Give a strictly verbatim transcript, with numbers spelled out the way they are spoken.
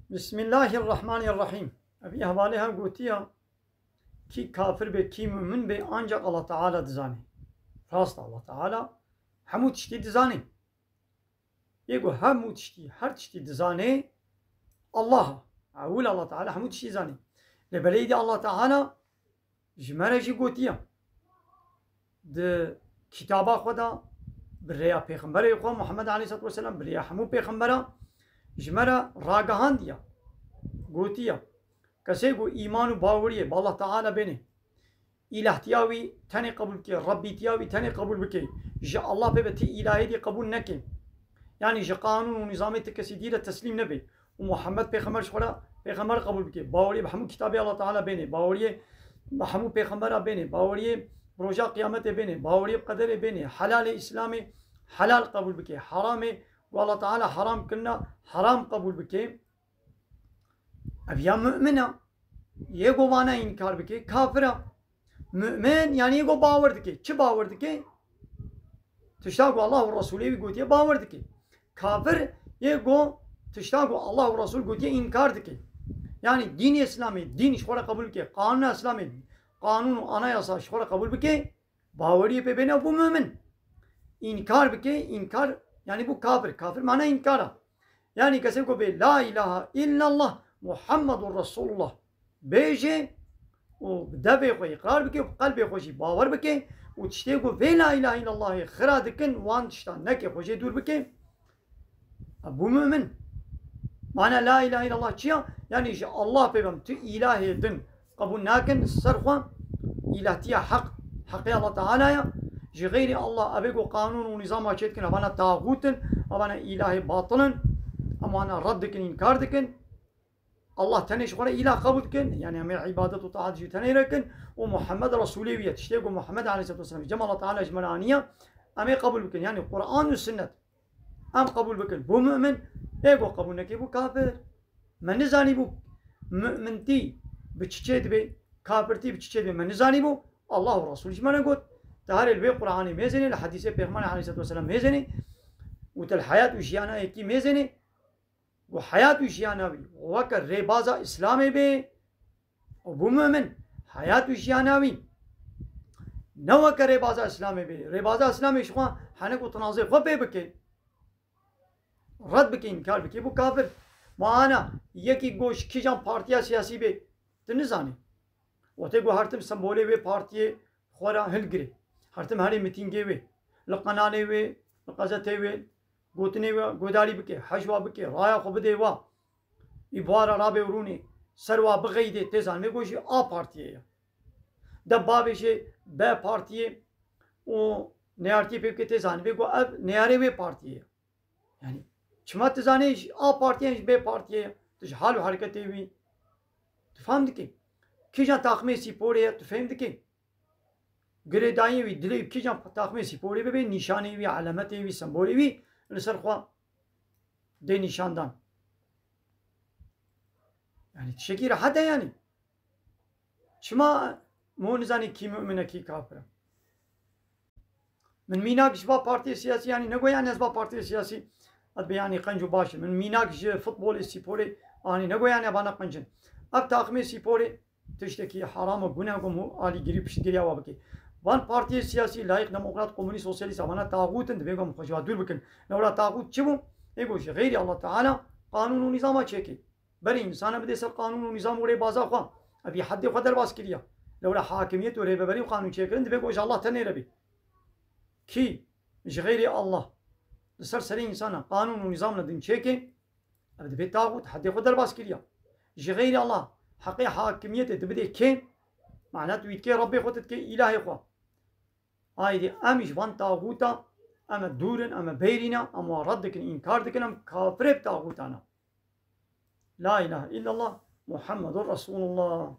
Bismillahirrahmanirrahim. Ev hevalê hev gotiya, kî kafir bê, kî mumin bê, ancak Allah Teala dizanê. Rast, Allah Teala hemû tiştî dizanê. Yê ku hemû tiştî, her tiştî dizanê, Allah. Ewil Allah Teala hemû tiştî zanê. Lê belê dî Allah Teala ji me re jî gotiye. Di kitaba xwe de bi rêya pêxemberê xwe Muhammed aleyhissalatu vesselam, bi rêya hemû pêxembera ji me re ragihandiye. Gotiye, kesê ku îman û baweriyê bi Allah Teala bênê, îlahtiya wî tenê qebûl bike, Rebbîtiya wî tenê qebûl bike, ji Allah pê be ti îlahê dî qebûl neke. Yanî ji qanûn û nîzamê ti kesî dî re teslîm nebe. Û Muhammed pêxember ji xwe re pêxember qebûl bike. Baweriyê bi hemû kitabê Allah Teala bênê. Baweriyê bi hemû pêxembera bênê. Baweriyê bi roja qiyametê bênê. Baweriyê bi qederê bênê. Helalê Îslamê helal qebûl bike. Heramê ku Allah Teala heram kirina heram qebûl bike. Ev ya mu'min e. Yê ku vana înkar bike, kafir e. Mu'min, yanî yê ku bawer dike. Çi bawer dike? Tişta ku Allah û Resûlê wî gotiye bawer dike. Kafir, yê ku tişta ku Allah û Resûl gotiye înkar dike. Yanî dînê Îslamê, dîn ji xwe re qebûl bike. Qanûna Îslamê, qanûn û anayasa ji xwe re qebûl bike. Baweriyê pê bêne, bû mu'min. Înkar bike, înkar, yanî bû kafir. Kafir mana înkar e. Yanî kesê ku bê la ilahe illallah Muhammedur Resulullah bêje û bi devê xwe îqrar bike û bi qelbê xwe jî bawer bike û tiştê ku vê la ilahe illallahê xira dikin, wan tiştan neke, xwe jê dûr bike. Bû mu'min. Mana la ilahe illallah çi ya? Yanî ji Allah pê bem, tu îlahê din qebûl nakin, ser xwe îlahtiya heq, heqê Allah Teala ya. Ji xeyrî Allah, evê ku qanûn û nîzama çê dikin, evana taxût in, evana îlahê batil in, em wana red dikin, înkar dikin. Allah tenê ji xwe re îlah qebûl dikin, yanî em ê îbadet û taat jî tenê re kin û Muhammed Resûlê wî ye. Tiştê ku Muhammed aleyhisselatu vesselam cem Allah Teala ji me re aniye, em ê qebûl bikin. Yanî Quran û Sunnet. Em qebûl bikin, bû mu'min, ê ku qebûl nekê, bû kafir. Me nizanî bû mu'mintî bi çi çê dibe, kafirtî bi çi çê dibe, me nizanî bû. Allah û Resul ji me re got. Te herê li vê Quranê mêzênê, li hedîsê Pêxemberê aleyhisselatu vesselam mêzênê û te li heyat û jiyana yekî mêzênê. Ku heyat û jiyana wî weke rêbaza Îslamê bê, û bû mu'min, heyat û jiyana wî ne weke rêbaza Îslamê bê. Rêbaza Îslamê ji xwe henek û tinazê xwe pê bike. Red bike, înkar bike, bû kafir. Ma ana yekî ku ji kîjan partiya siyasî bê, tu nizanî. Wextê ku her tim sembolê wê partiyê xwe re hilgirê. Her tim herê mitîngê wê. Li qenalê wê, li qezetê wê, gotinê wê godarî bike, hejwa bike, raya xwe bidê wa. Îbara rabê û rûnê, ser wa bixeydê, tê zanibê ku ji A partiyê ye. De bavêje B partiyê û neyartiyê pê bike, tê zanibê ku ev neyarê wê partiyê ye. Yanî çima tu zanê ji A partiyê yan ji B partiyê ye? Tu ji hal û hereketê wî tu fehm dikî. Kîjan taxmê sîporê ye, tu fehm dikî. Girêdayî wî, dilê wî, kîjan taxmê sîporê bibe, nîşanê wî, elemetê wî, sembolê wî li ser xwe dê nîşandan. Yanî tiştekî rehet e yanî. Çima mo nizanî kî mu'min e, kî kafir e? Min mînak ji va partiyê siyasî, yanî negoyan ez va partiyê siyasî, ez be yanî qenc û baş in. Min mînak ji futbolê, sîporê anî, negoyan e vana qenc in. Ev taxmê sîporê tiştekî heram û guneh ku hemû alîgirî piştgiriya wa bike. Van partiyê siyasî, layîq, demokrat, komunîst, sosyalîst, evana taxût in, divê ku em xwe ji wa dûr bikin. Lewra taxût çi bû? Ê ku ji xeyrî Allah Teala qanûn û nîzama çêkê. Berê însana bidê ser qanûn û nîzam û rêbaza xwe. Evî heddê xwe derbas kiriya. Lewra hakimiyet û rêveberî û qanûn çêkirin divê ku ji Allah tenê re bê. Kî ji xeyrî Allah li ser serê însana qanûn û nîzam li din çêkê, ev dibê taxût, heddê xwe derbas kiriya. Ji xeyrî Allah heqê hakimiyetê dibidê kê? Mana tu wî dikê Rebbê xwe, tu dikê îlahê xwe. Aydî em ji van taxûta, em e dûr in, em e beyrî ne, em wan red dikin, înkar dikin, em kafirê bi taxûtan e. La ilahe illallah Muhammedur Resulullah.